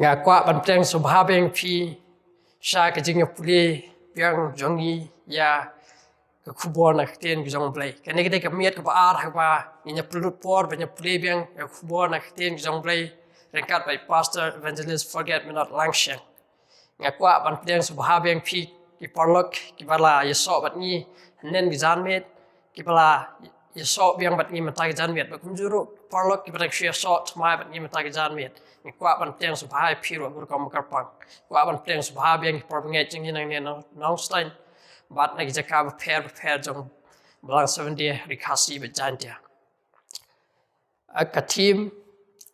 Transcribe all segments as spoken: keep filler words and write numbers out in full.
Nga kwah ban pdiang sngewbha biang phi sha ka jingïapule biang jong ngi ïa ka khubor na ka ktien ka jong U Blei. Kane ka dei ka miet kaba ar ha kaba ngin ïa pynlut por ban ïapule biang ïa ka khubor na ka ktien ka jong U Blei ryngkat bad Pastor Evangelist Forget Me Not Langsheng. Nga kwah ban pdiang sngewbha biang phi ki paralok kiba la ïasoh bad ngi hynnin ka janmiet, kiba la ïasoh biang bad ngi mynta ka janmiet, bad kumjuh ruh paralok kiba dang shu ïasoh thymmai bad ngi mynta ka janmiet. Nga kwah ban pdiang sngewbha ïa phi ruh ha ka rukom kyrpang. Kwah ban pdiang sngewbha biang ki parabangeit jong ngi nangne na Nongstoiñ bad na ki jaka bapher bapher jong Balang Seventh Day, Ri Khasi bad Jaintia. Ah, ka theme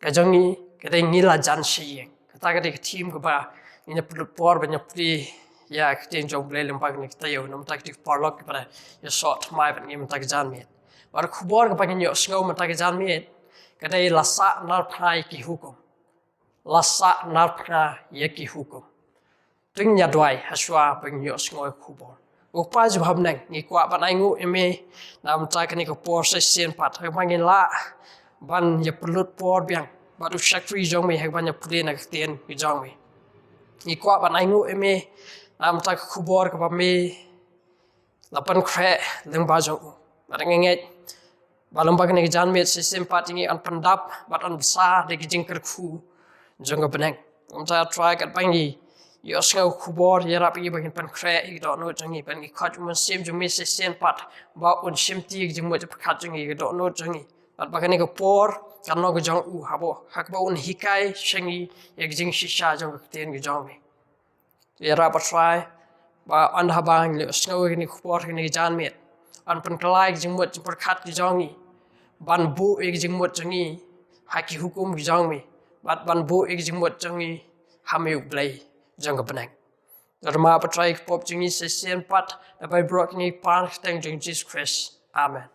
ka jong ngi ka dei Ngi La Jan Sha Ïing. Kata ka dei ka theme kaba ngin ïa pynlut por ban ïapule ïa ka ktien jong U Blei lyngba kane ka taïew namar kata ka dei ki paralok kiba la ïasoh thymmai bad ngi mynta ka janmiet. Bad ka khubor kaba ngin ïohsngew mynta ka janmiet ka dei La Sah Narphna Ïa Ki Hukum. La Sah Narphna Ïa Ki Hukum. To ngin ïa duwai ha shuwa ba ngin ïohsngew ïa ka khubor. Ko Kpa jong ngi ba ha bneng, ngi kwah ban ainguh ïa me namar kane ka por shisien pat ha kaba ngin lah ban ïa pynlut por biang bad u shakri jong me ha kaba ngin ïa pule na ka ktien ka jong me. Ngi kwah ban ainguh ïa me namar ka khubor kaba me la pynkhreh lyngba jong u. Bad nga ngeit ba lyngba kane ka janmiet shisien pat ngi yn pyndap bad yn bsa da ki jingkyrkhu jong ka bneng. Kumta Trai, katba ngi ïohsngew ka khubor, ïarap ïa ngi ba ngin pynkhreh ïa ka dohnud jong ngi, bad ngi khot ïa u Mynsiem jong me shisien pat ba un shimti ïa ka jingmut jingpyrkhat jong ngi, ïa ka dohnud jong ngi. Bad ba kane ka por kan long ka jong u, haba, ha kaba un hikai sha ngi ïa ka jingshisha jong ka ktien ka jong me. Ïarap, ah Trai, ba ynda haba ngi la ïohsngew ïa kane ka khubor ha kane ka janmiet, yn pynkylla ïa ka jingmut jingpyrkhat ka jong ngi, ban buh ïa ka jingmut jong ngi ha ki hukum ka jong me, bad ban buh ïa ka jingmut jong ngi ha me, U Blei jong ka bneng. Nga kyrpad, ah Trai, ïa ka pop jong ngi shisien pat, naba ngi baroh ngi pan ha ka kyrteng jong U Jisu Khrist. Amen.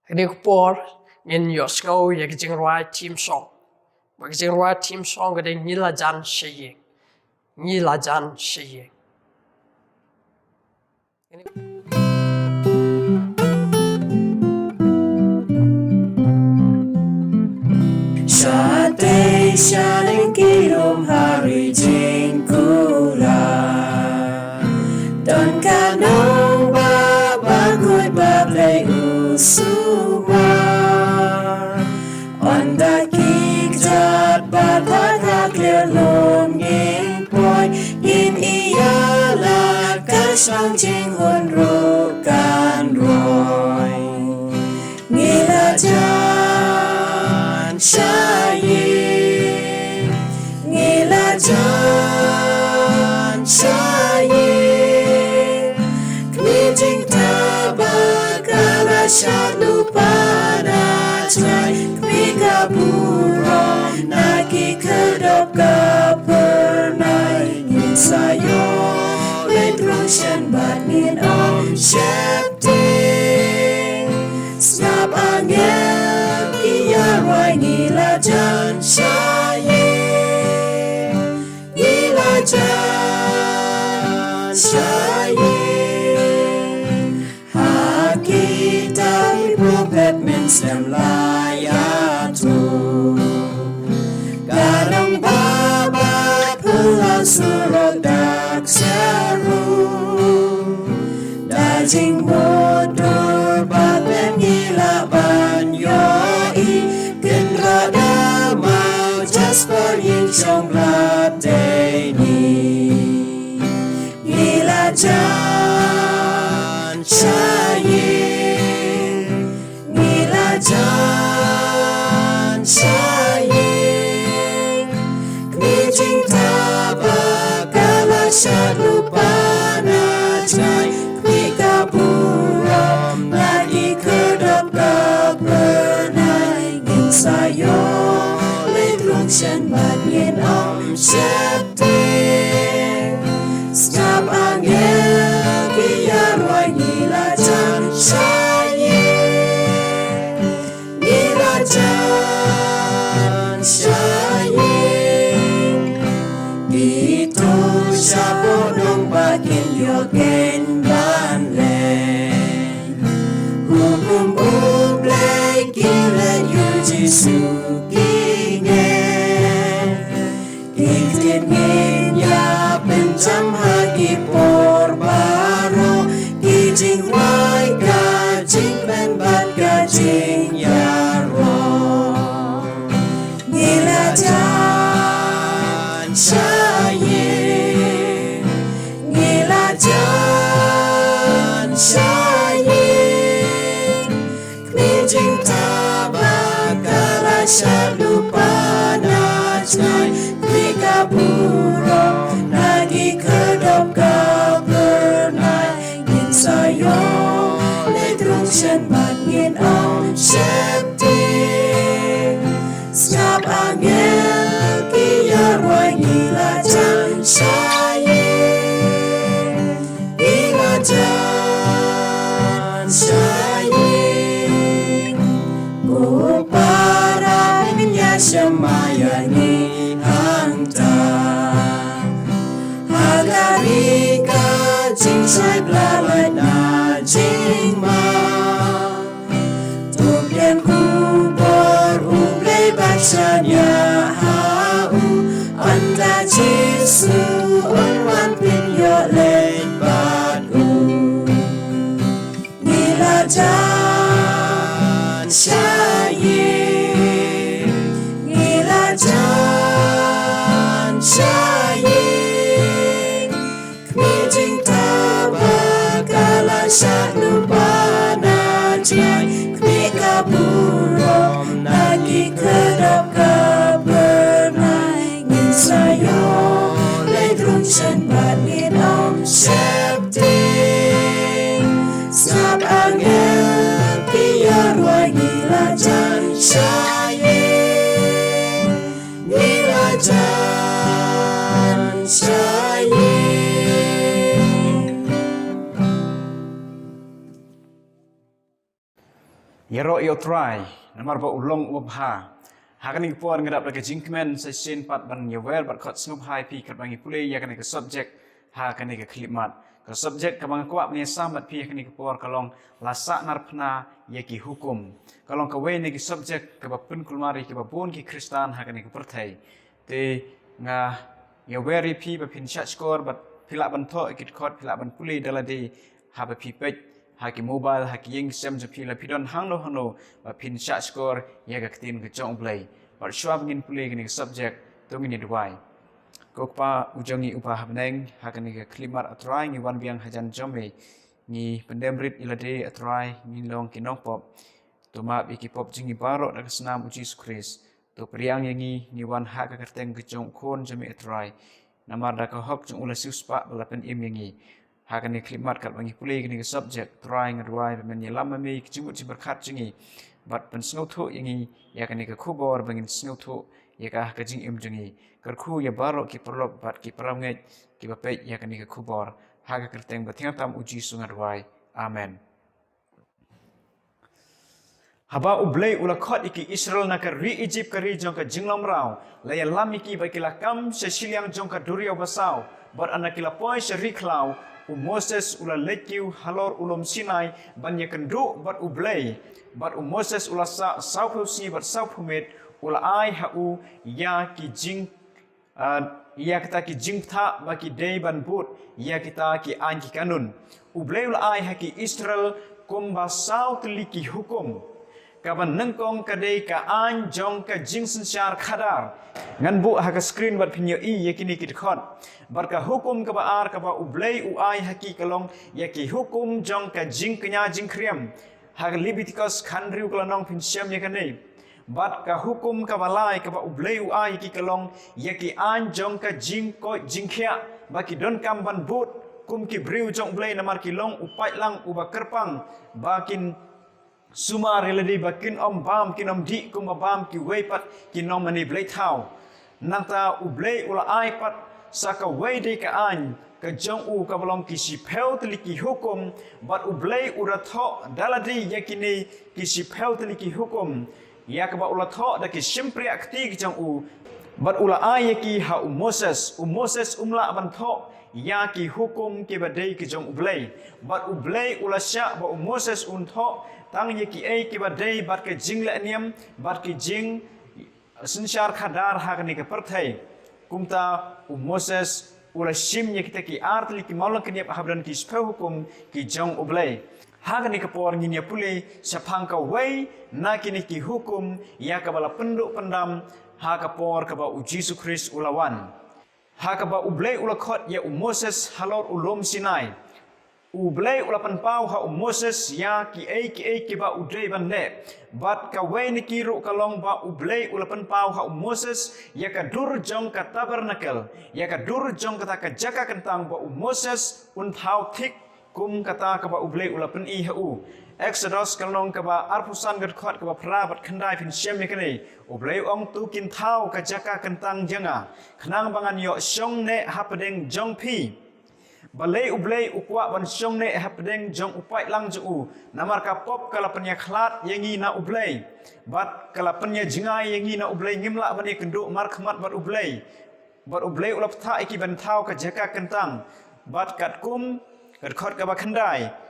Ha kane ka por ngin ïohsngew ïa ka jingrwai theme song. Bad ka jingrwai theme song ka dei Ngi La Jan Sha Ïing. Ngi La Jan Sha Ïing. Shatei shaneng ki rum ha ri jingkular, don ka nongbah bakhuid ba Blei u sumar. Ynda ki kjat bad ha ka khlieh lum ngin poi, ngin ïa lad ka shong jinghun ruh kan roi. Ngi la jan sha ïing, ngi la jan sha ïing. Kmie jingtbak ka la shad lypa na tnai, kmie ka burom na ki khyrdop ka phyrnai. Ngin sa ïoh leit rung shen bad ngin ym sheptieng. Sngap angel ki ïa rwai, ngi la jan sha ïing, ngi la jan sha ïing. Ha kitab ki prophet mynsiem la ïathuh, ka nongbah ba phylla surok dak sharum. Da jingmutdur ba pep ngi lah ban ïohi, kynrad da maw jasper, ïing shong blad dei ni. Ngi la jan sha ïing, ngi la jan sha ïing. Kmie jingtbak ka la shad lypa na tnai, kmie ka burom na ki khyrdop ka phyrnai. Ngin sa ïoh leit rung shen bad ngin ym sheptieng. Sngap angel ki ïa rwai, ngi la jan sha ïing, ngi la jan sha ïing. Ngi to shapoh nongbah, kin ïoh khein ban leh. Hukum U Blei ki leh, ïa U Jisu ki ngeit. Jingwai ka jingpynbat ka jingïaroh. Ngi la jan sha ïing. Ngi la jan sha ïing. Kmie jingtbit ka la shah lypa na jngai. Kmie ka burom na ki khyrdop ka phyrnai. Ngin sa ïoh leit rung shen bad ngin ym sheptieng. Sngap angel ki ïarwai, ngi la jan sha ïing. Ngi la jan sha ïing. Ko Para, pynïashem ma ïa ngi hangta. Ha ka ri ka jingshai bla lait na jingma. To pdiang khubor U Blei bad shaniah ha u. Ynda Jisu un wan, phin ïoh leit bad u. Ngi la jan sha ïing. Ngi la jan sha ïing. Kmie jingtbit ka la shah lypa na jngai. Kmie ka burom na ki khyrdop ka phyrnai. Ngin sa ïoh leit rung shen bad ngin ym sheptieng. Sngap angel ki ïarwai, ngi la jan sha ïing. Ngi la jan sha ïing. Ïaroh ïa U Trai, namar ba u long uba bha. Ha kane ka por nga dap da ka jingkmen sa shisien pat ban ïawer bad khot sngewbha ïa phi katba ngi pule ïa kane ka subject ha kane ka khyllipmat. Ka subject kaba nga kwah ban ïasam bad phi ha kane ka por ka long la sahnarphna ïa ki hukum. Ka long kawei na ki subject kaba pynkulmar ïa kiba bun ki Khristan ha kane ka pyrthei. Te nga ïawer ïa phi ba phin shah shkor bad phi lah ban thoh ïa ki dkhot, phi lah ban pule da lade haba phi peit ha ki mobile, ha ki ïing ki sem jong phi, la phi don hangno hangno, ba phin shah shkor ïa ka ktien ka jong U Blei. Bad shuwa ba ngin pule ïa kane ka subject, to ngin ïa duwai. Ko Kpa u jong ngi uba ha bneng, ha kane ka khyllipmat A Trai ngi wan biang hajan jong me. Ngi pyndem rit ïa lade A Trai, ngi long ki nongpop. To map ïa ki pop jong ngi baroh da ka snam U Jisu Khrist. To pdiang ïa ngi, ngi wan ha ka kyrteng ka jong U Khun jong me A Trai. Namar da ka hok jong u la siewspah ba la pynim ïa ngi. Ha kane ka khyllipmat katba ngi pule ïa kane ka subject, Trai nga duwai ba men ïalam ma me ïa ka jingmut jingpyrkhat jong ngi. Bad pynsngewthuh ïa ngi ïa kane ka khubor ba ngin sngewthuh ïa ka ha ka jingim jong ngi. Kyrkhu ïa baroh ki paralok bad ki parangeit kiba peit ïa kane ka khubor. Ha ka kyrteng ba thiang tam U Jisu nga duwai. Amen. Haba U Blei u la khot ïa ki Israel na ka ri Ijipt, ka ri jong ka jinglong mraw, la ïalam ïa ki ba ki la kam sha shiliang jong ka duriaw basaw, bad ynda ki la poi sha ri khlaw, u Moses u la leit kiew halor u lum Sinai ban ïakynduh bad U Blei. Bad u Moses u la sah sawphew sngi bad sawphew miet, u la ai ha u ïa ki jing Ah, ïa kita ki jingbthah ba ki dei ban bud ïa kita ki aiñ ki kanun. U Blei u la ai ha ki Israel kumba saw tylli ki hukum. Kaba nyngkong ka dei ka aiñ jong ka jingsynshar khadar. Ngan buh ha ka screen bad phin ïohi ïa kine ki dkhot. Bad ka hukum kaba ar kaba U Blei u ai ha ki ka long ïa ki hukum jong ka jingkñia jingkhriam. Ha ka Leviticus khathynriew ka lynnong phin shem ïa kane. Bad ka hukum kaba lai kaba U Blei u ai ïa ki ka long ïa ki aiñ jong ka jingkoit jingkhiah ba ki donkam ban bud kum ki briew jong U Blei namar ki long u paidlang uba kyrpang ba kin sumar ïa lade ba kin ym bam kin ym dih kumba bam kiwei pat ki nongmane blei thaw. Nangta U Blei u la ai pat sa kawei de ka aiñ ka jong u kaba long ki shiphew tylli ki hukum, bad U Blei u la thoh da lade ïa kine ki shiphew tylli ki hukum, ïa kaba u la thoh da ki shympriah kti ki jong u, bad u la ai ïa ki ha u Moses. U Moses um lah ban thoh ïa ki hukum kiba dei ki jong U Blei, bad U Blei u la shah ba u Moses un thoh tang ïa kiei kiba dei bad ka jinglehniam bad ki jing synshar khadar ha kane ka pyrthei. Kumta u Moses u la shim ïa kita ki ar tylli ki mawlyngkniap hapdeng ki shiphew hukum ki jong U Blei. Ha kane ka por ngin ïa pule shaphang kawei na kine ki hukum ïa kaba la pynduh pyndam ha ka por kaba U Jisu Khrist u la wan. Ha kaba U Blei u la khot ïa u Moses halor u lum Sinai. U Blei u la pynpaw ha u Moses ïa kiei kiei kiba u dei ban leh. Bad kawei na ki ruh ka long ba U Blei u la pynpaw ha u Moses ïa ka dur jong ka tabernacle, ïa ka dur jong kata ka jaka kyntang ba u Moses un thaw thik kum kata kaba U Blei u la pyni ha u. Exodus ka lynnong kaba arphew san, ka dkhot kaba phra bad khyndai, phin shem ïa kane. U Blei u ong, to kin thaw ka jaka kyntang jong nga, khnang ba ngan ïoh shong neh hapdeng jong phi. Balei U Blei u kwah ban shong neh hapdeng jong u paidlang jong u? Namar ka pop ka la pynïakhlad ïa ngi na U Blei. Bad ka la pynïajngai ïa ngi na U Blei, ngim lah ban ïakynduh markhmat bad U Blei. Bad U Blei u la bthah ïa ki ban thaw ka jaka kyntang. Bad katkum, ka dkhot kaba khyndai.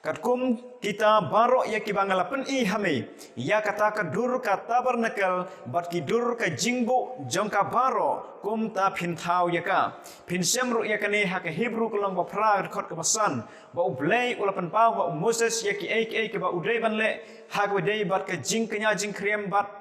Katkum kita baroh ïa kiba nga la pyni ha me, ïa kata ka dur ka tabernacle, bad ki dur ka jingbuh jong ka baroh, kumta phin thaw ïa ka. Phin shem ruh ïa kane ha ka Hebru ka lynnong ba phra, ka dkhot kaba san, ba U Blei u la pynpaw ha u Moses ïa kiei kiei kiba u dei ban leh, ha kaba dei bad ka jingkñia jingkhriam bad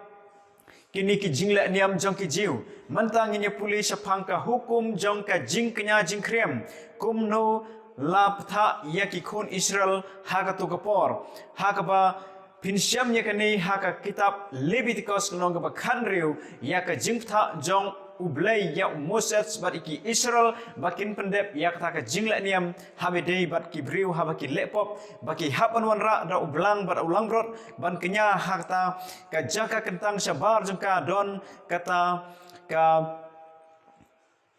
kine ki jingleh niam jong ki Jiw. Mynta ngin ïa pule shaphang ka hukum jong ka jingkñia jingkhriam. Kumno la bthah ïa ki khun Israel ha kato ka por. Ha kaba phin shem ïa kane ha ka kitab Leviticus ka lynnong kaba khathynriew, ïa ka jingbthah jong U Blei ïa u Moses bad ïa ki Israel ba kin pyndep ïa kata ka jingleh niam, haba dei bad ki briew haba ki leh pop, ba ki hap ban wanrah da u blang bad u langbrot, ban kñia ha kata ka jaka kyntang shabar jong ka don kata ka,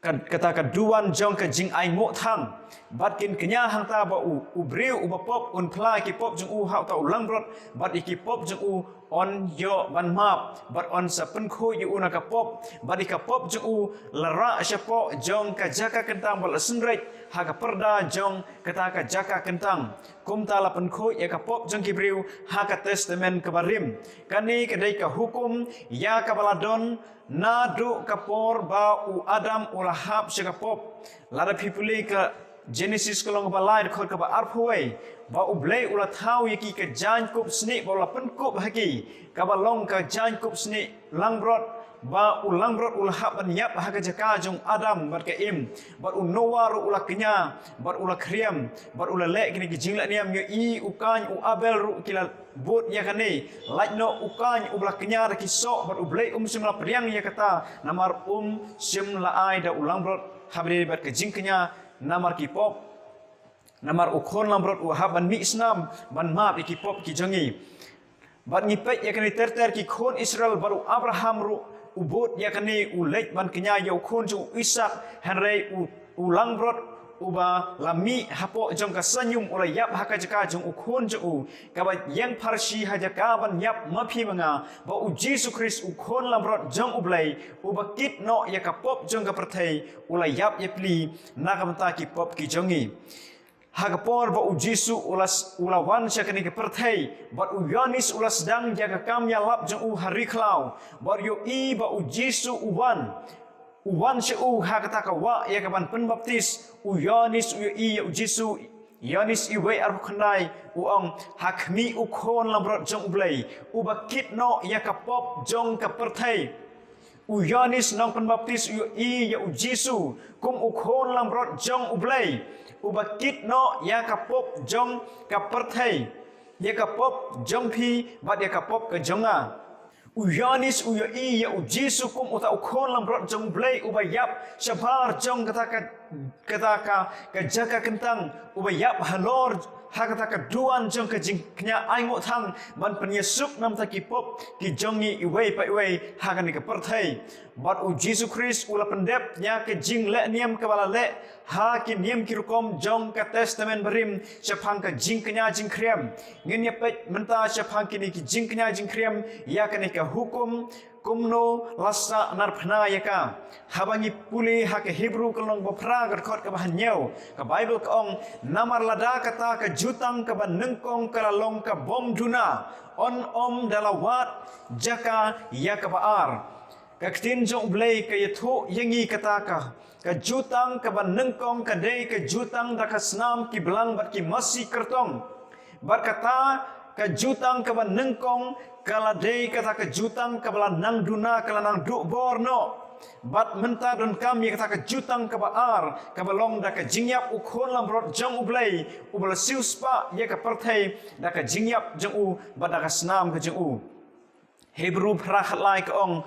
ka, kata ka duwan jong ka jingainguh thang. Bad kin kñia hangta ba u, u briew uba pop un phla ïa ki pop jong u ha uta u langbrot, bad ïa ki pop jong u yn ïoh ban map, bad yn sa pynkhuid ïa u na ka pop, bad ïa ka pop jong u la rah shapoh jong ka jaka kyntang bad la synreit ha ka pyrda jong kata ka jaka kyntang. Kumta la pynkhuid ïa ka pop jong ki briew ha ka Testament kaba rim. Kane ka dei ka hukum ïa kaba la don naduh ka por ba u Adam u la hap sha ka pop. Lada phi pule ka Genesis ka lynnong kaba lai, dkhot kaba arphew wei, ba U Blei u la thaw ïa ki ka jaiñkup snieh ba u la pynkup ha ki, kaba long ka jaiñkup snieh langbrot, ba u langbrot u la hap ban ïap ha ka jaka jong u Adam bad ka Im, bad u Noah ruh u la kñia, bad u la khriam, bad u la leh kine ki jingleh niam, ïohi u Kain u Abel ruh ki la bud ïa kane, lait noh u Kain uba la kñia da ki soh, bad U Blei um shym la pdiang ïa kata, namar um shym la ai da u langbrot haba dei bad ka jingkñia namar ki pop. Namar u khun langbrot u hap ban mih snam ban map ïa ki pop ki jong ngi. Bad ngi peit ïa kane ter ter, ki khun Israel bad u Abraham ruh u bud ïa kane, u leit ban kñia ïa u khun jong u Isaak, hynrei u, u langbrot uba la mih hapoh jong ka sanium u la ïap ha ka jaka jong u khun jong u, kaba ïeng pharshi ha jaka ban ïap ma phi ma nga, ba U Jisu Khrist u khun langbrot jong U Blei, uba kit noh ïa ka pop jong ka pyrthei, u la ïap ïapli na ka bynta ki pop ki jong ngi. Ha ka por ba U Jisu u la s-, u la wan sha kane ka pyrthei, bad u Ïoannis u la sdang ïa ka kam ïalap jong u ha ri khlaw, bad u ïohi ba U Jisu u wan. U wan sha u ha kata ka wah ïa ka ban pynbaptis. U Ïoannis u ïohi ïa U Jisu. Ïoannis wei arphew khyndai u ong, ha khmih u khun langbrot jong U Blei, uba kit noh ïa ka pop jong ka pyrthei. U Ïoannis nongpynbaptis u ïohi ïa U Jisu kum u khun langbrot jong U Blei, uba kit noh ïa ka pop jong ka pyrthei, ïa ka pop jong phi bad ïa ka pop ka jong nga. U Ïoannis u ïohi ïa U Jisu kum uta u khun langbrot jong U Blei uba ïap shabar jong kata ka, kata ka, ka jaka kyntang, uba ïap halor ha kata ka duwan jong ka jingkñia ainguh thang, ban pynïasuk namar ki pop ki jong ngi iwei pa iwei ha kane ka pyrthei. Bad U Jisu Khrist u la pyndep ïa ka jingleh niam kaba la leh ha ki niam ki rukom jong ka Testament Barim shaphang ka jingkñia jingkhriam. Ngin ïa peit mynta shaphang kine ki jingkñia jingkhriam, ïa kane ka hukum, kumno la sah narphna ïa ka. Haba ngi pule ha ka Hebru ka lynnong ba phra ka dkhot kaba hynñiew, ka Baibl ka ong, namar lada kata ka jutang kaba nyngkong ka la long ka bym duna, yn ym da la wad jaka ïa kaba ar. Ka ktien jong U Blei ka ïathuh ïa ngi kata ka, ka jutang kaba nyngkong ka dei ka jutang da ka snam ki blang bad ki masi kyrtong. Bad kata ka jutang kaba nyngkong ka la dei kata ka jutang kaba la nang duna, ka la nang duh bor noh. Bad mynta donkam ïa kata ka jutang kaba ar, kaba long da ka jingïap u khun langbrot jong U Blei, uba la siewspah ïa ka pyrthei da ka jingïap jong u bad da ka snam ka jong u. Hebru phra khatlai ka ong,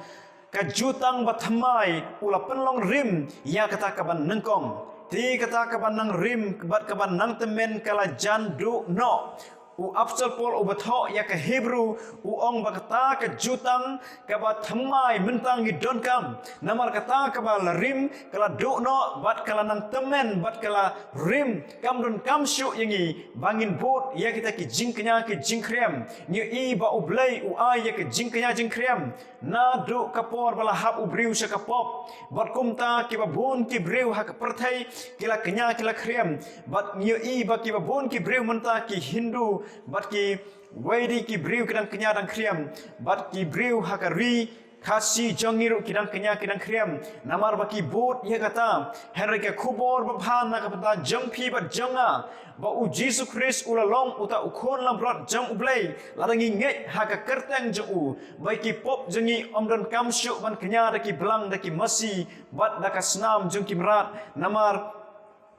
ka jutang ba thymmai u la pynlong rim ïa kata kaba nyngkong. Te kata kaba nang rim bad kaba nang tymmen ka la jan duh noh. U Apostol Paul uba thoh ïa ka Hebru u ong ba kata ka jutang kaba thymmai mynta ngi donkam. Namar kata kaba la rim ka la duh noh bad ka la nang tymmen bad ka la rim, kam donkam shuh ïa ngi ba ngin bud ïa kita ki jingkñia ki jingkhriam. Ngi i ba U Blei u ai ïa ki jingkñia jingkhriam naduh ka por ba la hap u briew sha ka pop. Bad kumta kiba bun ki briew ha ka pyrthei ki la kñia ki la khriam. Bad ngi i ba kiba bun ki briew mynta ki Hindu bad ki wei de ki briew ki dang kñia dang khriam. Bad ki briew ha ka ri Khasi jong ngi ruh ki dang kñia ki dang khriam. Namar ba ki bud ïa kata. Hynrei ka khubor babha na ka bynta jong phi bad jong nga, ba U Jisu Khrist u la long uta u khun langbrot jong U Blei. Lada ngi ngeit ha ka kyrteng jong u, ba ki pop jong ngi ym donkam shuh ban kñia da ki blang da ki masi bad da ka snam jong ki mrad. Namar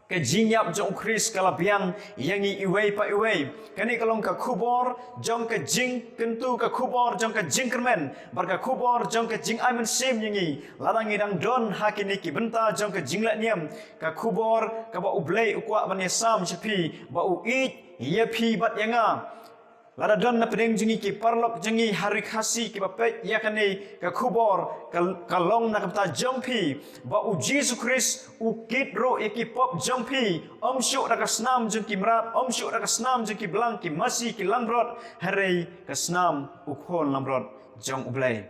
ka jingïap jong U Khrist ka la biang ïa ngi iwei pa iwei. Kane ka long ka khubor jong ka jingkyntu, ka khubor jong ka jingkyrmen bad ka khubor jong ka jingai mynsiem ïa ngi. Lada ngi dang don ha kine ki bynta jong ka jingleh niam, ka khubor kaba U Blei u kwah ban ïasam sha phi, ba u ïeit ïa phi bad ïa nga. Lada don na pdeng jong ngi ki paralok jong ngi ha ri Khasi kiba peit ïa kane ka khubor, ka, ka long na ka bynta jong phi, ba U Jisu Khrist u kit ruh ïa ki pop jong phi, ym shuh da ka snam jong ki mrad, ym shuh da ka snam jong ki blang ki masi ki langbrot, hynrei ka snam u khun langbrot jong U Blei.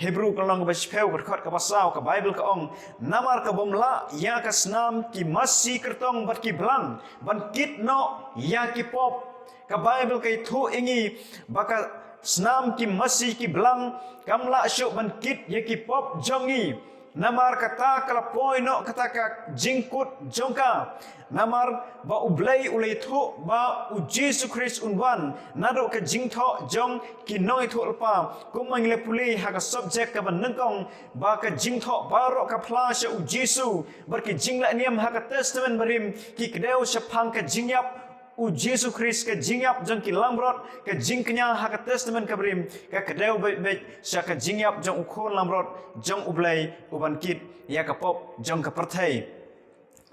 Hebru ka lynnong kaba shiphew, ka dkhot kaba saw, ka Baibl ka ong, namar ka bym lah ïa ka snam ki masi kyrtong bad ki blang ban kit noh ïa ki pop. Ka Baibl ka ïathuh ïa ngi ba ka snam ki masi ki blang kam lah shuh ban kit ïa ki pop jong ngi. Namar kata ka la poi noh kata ka jingkut jong ka. Namar ba U Blei u la ïathuh ba U Jisu Khrist un wan naduh ka jingthoh jong ki nongïathuhlypa. Kumba ngi la pule ha ka subject kaba nyngkong, ba ka jingthoh baroh ka phla sha U Jisu. Bad ki jingleh niam ha ka Testament Barim ki kdew shaphang ka jingïap U Jisu Khrist, ka jingïap jong ki langbrot, ka jingkñia ha ka Testament ka Barim ka kdew beit beit sha ka jingïap jong u khun langbrot jong U Blei u ban kit ïa ka pop jong ka pyrthei.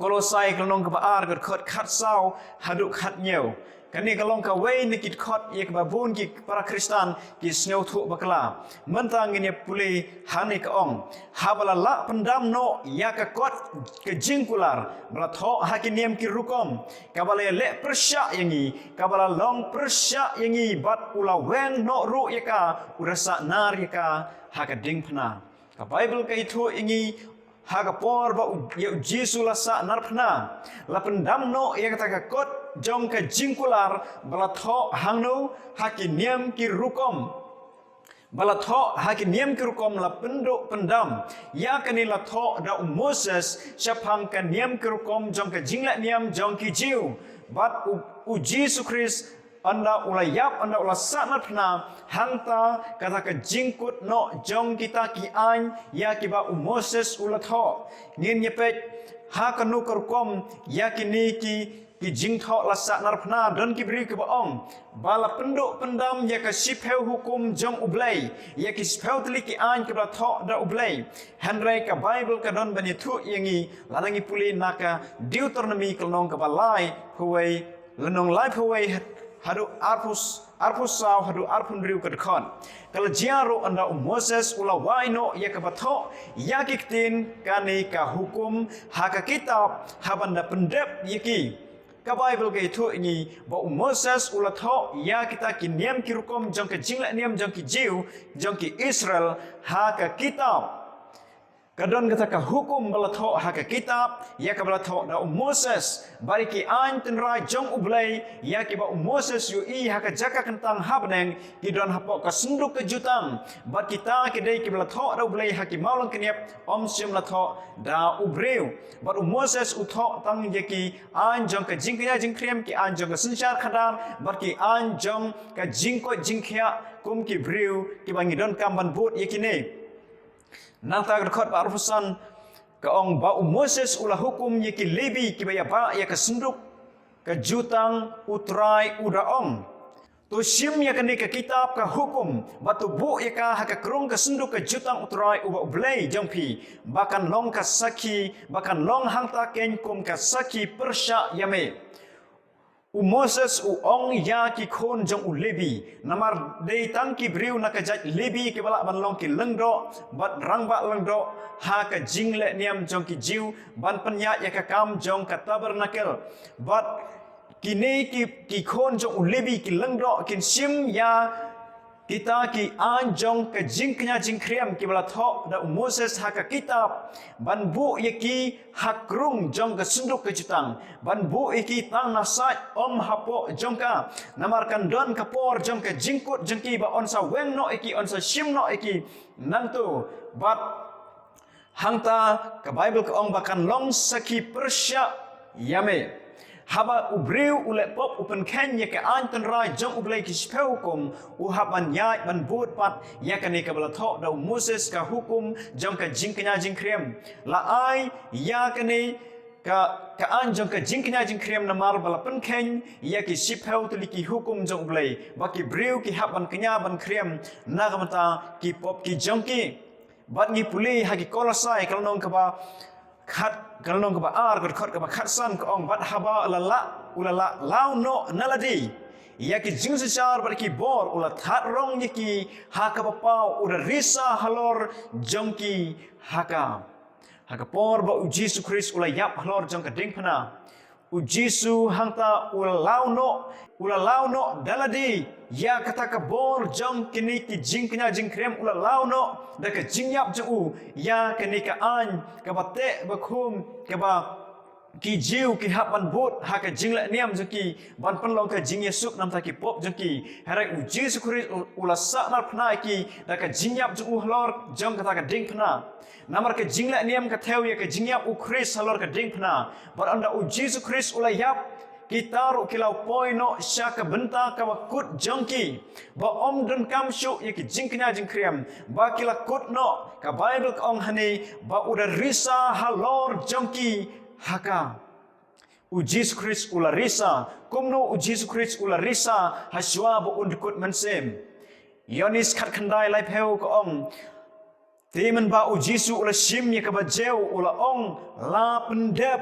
Kolosai ka lynnong kaba ar, ka dkhot khatsaw haduh khathynñiew. Kane ka long kawei na ki dkhot ïa kaba bun ki para Khristan ki sngewthuh bakla. Mynta ngin ïa pule hangne, ka ong, haba la lah pyndam noh ïa ka kot ka jingkular ba la thoh ha ki niam ki rukom, kaba la ïaleh pyrshah ïa ngi, kaba la long pyrshah ïa ngi bad u la weng noh ruh ïa ka, u da sah nar ïa ka ha ka diengphna. Ka Baibl ka ïathuh ïa ngi ha ka por ba u, ïa U Jisu la sah narphna, la pyndam noh ïa kata ka kot jong ka jingkular ba la thoh hangno, ha ki niam ki rukom. Ba la thoh ha ki niam ki rukom, la pynduh pyndam. Ïa kane la thoh da u Moses shaphang ka niam ki rukom jong ka jingleh niam jong ki Jiw. Bad u, U Jisu Khrist, ynda u la ïap, ynda u la sah narphna, hangta kata ka jingkut noh jong kita ki aiñ ïa kiba u Moses u la thoh. Ngin ïa peit ha kano ka rukom ïa kine ki, ki jingthoh la sah narphna. Don ki briew kiba ong ba la pynduh pyndam ïa ka shiphew hukum jong U Blei, ïa ki shiphew tylli ki aiñ kiba la thoh da U Blei. Hynrei ka Baibl ka don ban ïathuh ïa ngi, lada ngi pule na ka Deuteronomi ka lynnong kaba laiphew wei, lynnong laiphew wei haduh arphew, arphew saw haduh arphew hynriew ka dkhot. Ka la jia ruh ynda u Moses u la wai noh ïa kaba thoh ïa ki ktien kane ka hukum ha ka kitab, haba ynda pyndep ïa ki. Ka Baibl ka ïathuh ïa ngi ba u Moses u la thoh ïa kita ki niam ki rukom jong ka jingleh niam jong ki Jiw, jong ki Israel, ha ka kitab. Ka don kata ka hukum ba la thoh ha ka kitab, ïa kaba la thoh da u Moses, bad ïa ki aiñ tynrai jong U Blei, ïa kiba u Moses u ïohi ha ka jaka kyntang ha bneng, ki don hapoh ka synduk ka jutang, bad kita ki dei kiba la thoh da U Blei ha ki mawlyngkniap, ym shym la thoh da u briew. Bad u Moses u thoh tang ïa ki aiñ jong ka jingkñia jingkhriam, ki aiñ jong ka synshar khadar, bad ki aiñ jong ka jingkoit jingkhiah, kum ki briew kiba ngi donkam ban bud ïa kine. Nangta ka dkhot ba arphew san ka ong ba u Moses u la hukum ïa ki Lebi kiba ïa ba ïa ka synduk ka jutang U Trai, u da ong: To shim ïa kane ka kitab ka hukum, bad to buh ïa ka ha ka krung ka synduk ka jutang U Trai uba U Blei jong phi, ba kan long ka sakhi, ba kan long hangta keiñ kum ka sakhi pyrshah ïa me. U Moses u ong ïa ki khun jong u Lebi, namar dei tang ki briew na ka jait Lebi kiba lah ban long ki lyngdoh bad rangbah lyngdoh ha ka jingleh niam jong ki Jiw ban pynïaid ïa ka kam jong ka tabernakel. Bad kine ki, ki khun jong u Lebi ki lyngdoh kin shim ïa kita ki aiñ jong ka jingkñia jingkhriam kiba la thoh da u Moses ha ka kitab, ban buh ïa ki ha krung jong ka synduk ka jutang, ban buh ïa ki tang na sait, ym hapoh jong ka. Namar kan don ka por jong ka jingkut jong ki ba yn sa weng noh ïa ki, yn sa shim noh ïa ki nangto. Bad hangta ka Baibl ka ong ba kan long sakhi pyrshah ïa me. Haba u briew u leh pop u pynkheiñ ïa ka aiñ tynrai jong U Blei, ki shiphew hukum, u hap ban ïaid ban bud pat ïa kane kaba la thoh da u Moses, ka hukum jong ka jingkñia jingkhriam. La ai ïa kane ka, ka aiñ jong ka jingkñia jingkhriam namar ba la pynkheiñ ïa ki shiphew tylli ki hukum jong U Blei, ba ki briew ki hap ban kñia ban khriam na ka bynta ki pop ki jong ki. Bad ngi pule ha ki Kolosai, ka lynnong kaba khat, ka lynnong kaba ar, ka dkhot kaba khatsan, ka ong: Bad haba la lah, u la lah law noh na lade ïa ki jingsynshar bad ki bor, u la thad rong ïa ki ha kaba paw, u da risa halor jong ki ha ka. Ha ka por ba u Jisu Khrist u la ïap halor jong ka diengphna, u Jisu hangta u la law noh, u la law noh da lade ïa kata ka bor jong kine ki jingkñia jingkhriam, u la law noh da ka jingïap jong u ïa kane ka aiñ kaba teh ba khum, kaba ki Jiw ki hap ban bud ha ka jingleh niam jong ki, ban pynlong ka jingïasuk namar ki pop jong ki. Hynrei u Jisu Khrist u, u la sahnarphna ïa ki da ka jingïap jong u halor jong kata ka diengphna. Namar ka jingleh niam ka thew ïa ka jingïap u Khrist halor ka diengphna. Bad ynda u Jisu Khrist u la ïap, kita ruh ki la poi noh sha ka bynta kaba kut jong ki, ba ym donkam shuh ïa ki jingkñia jingkhriam, ba ki la kut noh. Ka Baibl ka ong hangne ba u da risa halor jong ki ha ka. U Jisu Khrist u la risa. Kumno u Jisu Khrist u la risa? Hashwa ba un dkut mynsiem. Ïoannis khatkhyndai laiphew ka ong: Te mynba u Jisu u la shim ïa kaba jiew, u la ong: La pyndep.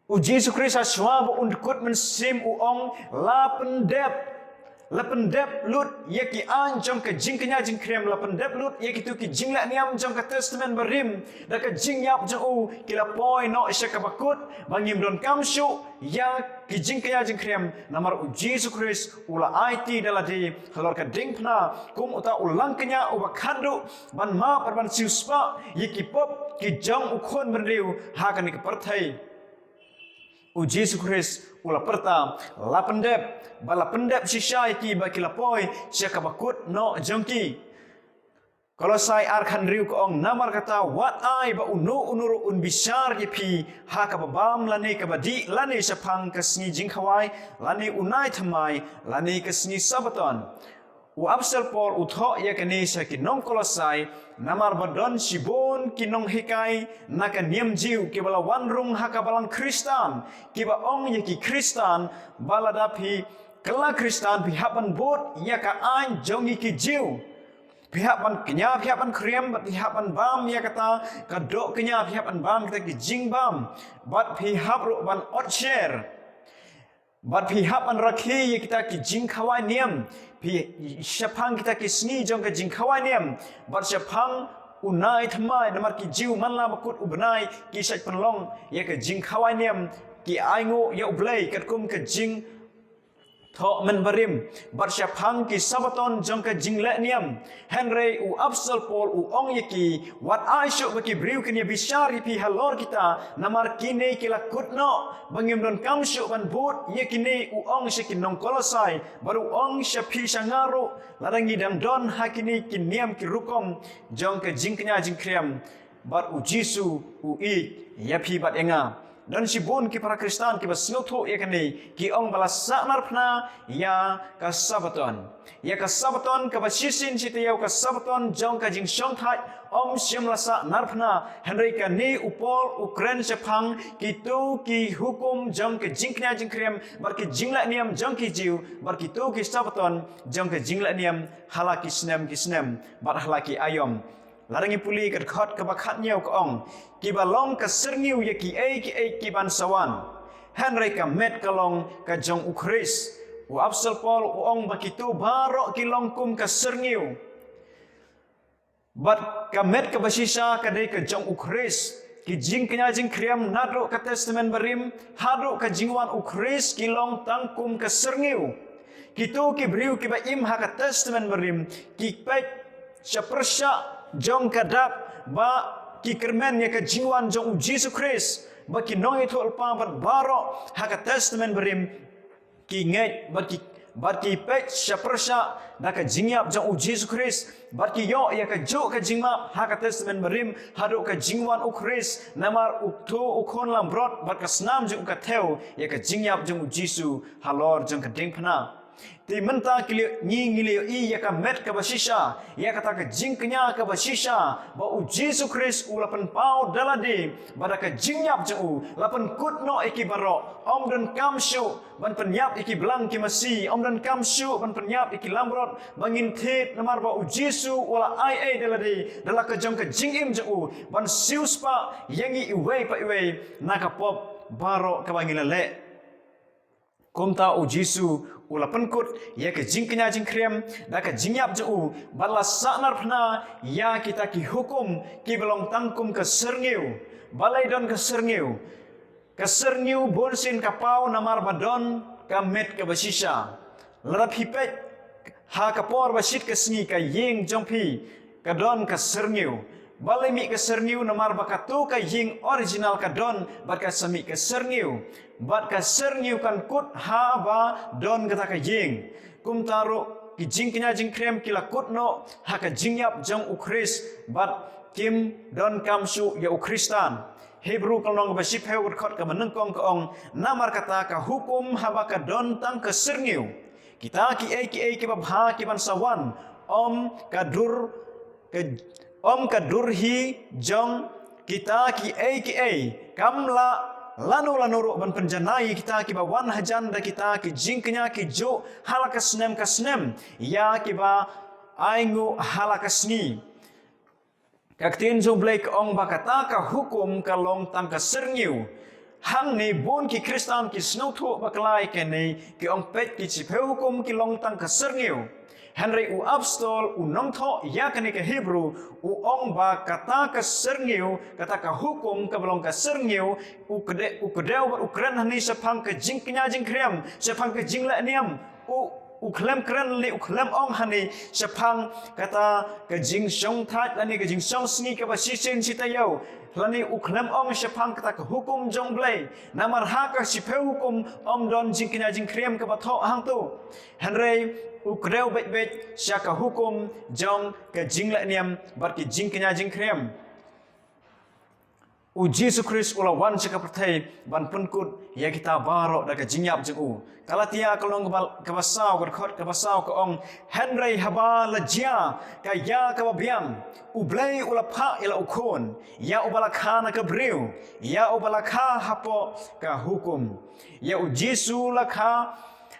U Jisu Khrist hashwa ba un dkut mynsiem u ong: La pyndep. La pyndep lut ïa ki aiñ jong ka jingkñia jingkhriam, la pyndep lut ïa kito ki jingleh niam jong ka Testament Barim, da ka jingïap jong u ki la poi noh sha kaba kut, ba ngim donkam shuh ïa ki jingkñia jingkhriam, namar u Jisu Khrist u la aiti da lade halor ka diengphna kum uta u langkñia uba khatduh, ban map bad ban siewspah ïa ki pop ki jong u khun bynriew ha kane ka pyrthei. U Jisu Khrist u la pyrta: La pyndep. Ba la pyndep shisha ïa ki ba ki la poi sha kaba kut noh jong ki. Kolosai ar khathynriew ka ong: Namar kata wat ai ba uno uno ruh un bishar ïa phi ha kaba bam lane kaba dih, lane shaphang ka sngi jingkhawai, lane u nai thymmai, lane ka sngi Sabaton. U Apostol Paul u thoh ïa kane sha ki nong Kolosai, namar ba don shibun ki nonghikai na ka niam Jiw kiba la wan rung ha ka balang Khristan, kiba ong ïa ki Khristan ba lada phi kylla Khristan phi hap ban bud ïa ka aiñ jong ngi ki Jiw. Phi hap ban kñia, phi hap ban khriam, bad phi hap ban bam ïa kata ka doh kñia, phi hap ban bam kita ki jingbam, bad phi hap ruh ban otsher. Bad phi hap ban rakhe ïa kita ki jingkhawai niam, phi, shaphang kita ki sngi jong ka jingkhawai niam, bad shaphang u nai thymmai, namar ki Jiw man la ba kut u bnai ki shait pynlong ïa ka jingkhawai niam, ki ainguh ïa U Blei katkum ka jing thoh mynbarim, bad shaphang ki Sabbaton jong ka jingleh niam. Hynrei u Apostol Paul u ong ïa ki, wat ai shuh ba ki briew kin ïa bishar ïa phi halor kita, namar kine ki la kut noh ba ngim donkam shuh ban bud ïa kine. U ong sha ki nong Kolosai, bad u ong sha phi sha nga ruh, lada ngi dang don ha kine ki niam ki rukom jong ka jingkñia jingkhriam, bad u Jisu u ïeit ïa phi bad ïa nga. Don shibun ki para Khristan kiba sngewthuh ïa kane, ki ong ba la sah narphna ïa ka Sabbaton. Ïa ka Sabbaton kaba shisien shi taïew, ka Sabbaton jong ka jingshongthait, ym shym la sah narphna. Hynrei kane u Paul u kren shaphang kito ki hukum jong ka jingkñia jingkhriam bad ki jingleh niam jong ki Jiw, bad kito ki Sabbaton jong ka jingleh niam ha la ki snem ki snem bad ha la ki aïom. Lada ngi pule ka dkhot kaba khathynñiew ka ong, kiba long ka syrngiew ïa kiei kiei ki ban sa wan. Hynrei ka met ka long ka jong u Khrist. U Apostol Paul u ong ba kito baroh ki long kum ka syrngiew. Bad ka met kaba shisha ka dei ka jong u Khrist. Ki jingkñia jingkhriam naduh ka Testament Barim haduh ka jingwan u Khrist ki long tang kum ka syrngiew. Kito ki briew kiba im ha ka Testament Barim ki peit sha pyrshah jong ka dak, ba ki kyrmen ïa ka jingwan jong u Jisu Khrist, ba ki nongïathuhlypa bad baroh ha ka Testament Barim ki ngeit bad ki, bad ki peit sha pyrshah da ka jingïap jong u Jisu Khrist, bad ki ïoh ïa kajuh ka jingmap ha ka Testament Barim haduh ka jingwan u Khrist, namar u Ktu u Khun Langbrot bad ka snam jong u ka thew ïa ka jingïap jong u Jisu halor jong ka diengphna. Te mynta ki la, ngi, ngi la ïohi ïa ka met kaba shisha, ïa kata ka jingkñia kaba shisha, ba u Jisu Khrist u la pynpaw da lade, ba da ka jingïap jong u, la pynkut noh ïa ki baroh, ym donkam shuh ban pynïap ïa ki blang ki masi, ym donkam shuh ban pynïap ïa ki langbrot ba ngin thied, namar ba u Jisu u la ai ei da lade, da la ka jong ka jingim jong u, ban siewspah ïa ngi iwei pa iwei na ka pop baroh kaba ngi la leh. Kumta u Jisu u la pynkut ïa ka jingkñia jingkhriam da ka jingïap jong u, bad la sah narphna ïa kita ki hukum kiba long tang kum ka syrngiew. Balei don ka syrngiew? Ka syrngiew bunsien ka paw namar ba don ka met kaba shisha. Lada phi peit ha ka por ba shit ka sngi, ka ïing jong phi ka don ka syrngiew. Balei mih ka syrngiew? Namar ba kato ka ïing original ka don, bad ka sa mih ka syrngiew. Bad ka syrngiew kan kut haba don kata ka ïing. Kumta ruh ki jingkñia jingkhriam ki la kut noh ha ka jingïap jong u Khrist, bad kim donkam shuh ïa u Khristan. Hebru ka lynnong kaba shiphew ka dkhot kaba nyngkong ka ong, namar kata ka hukum haba ka don tang ka syrngiew, kita kiei kiei kiba bha ki ban sa wan, ym ka dur, ka, ym ka dur hi jong kita kiei kiei, kam lah lano lano ruh ban pynjanai ïa kita kiba wan hajan da kita ki jingkñia kijuh ha la ka snem ka snem, ïa kiba ainguh ha la ka sngi. Ka ktien jong u Blei ka ong ba kata ka hukum ka long tang ka syrngiew. Hangne bun ki Khristan ki sngewthuh bakla ïa kane, ki ong, peit, ki shiphew hukum ki long tang ka syrngiew. Hynrei u apostol u nongthoh ïa kane ka Hebru u ong ba kata ka syrngiew, kata ka hukum kaba long ka syrngiew, u kde-, u kdew bad u kren hangne shaphang ka jingkñia jingkhriam, shaphang ka jingleh niam, u, u khlem kren lane u khlem ong hangne shaphang kata ka jingshongthait lane ka jingshongsngi kaba shisien shi taïew, lane u khlem ong shaphang kata ka hukum jong u Blei. Namar ha ka shiphew hukum ym don jingkñia jingkhriam kaba thoh hangto. Hynrei u kdew beit beit sha ka hukum jong ka jingleh niam bad ki jingkñia jingkhriam. U Jisu Khrist u la wan sha ka pyrthei ban pynkut ïa kita baroh da ka jingïap jong u. Galatia ka lynnong kaba, kaba saw, ka dkhot kaba saw ka ong, hynrei haba la jia ka ïa kaba biang, u Blei u la phah ïa la u Khun, ïa uba la kha na ka briew, ïa uba la kha hapoh ka hukum. Ïa u Jisu la kha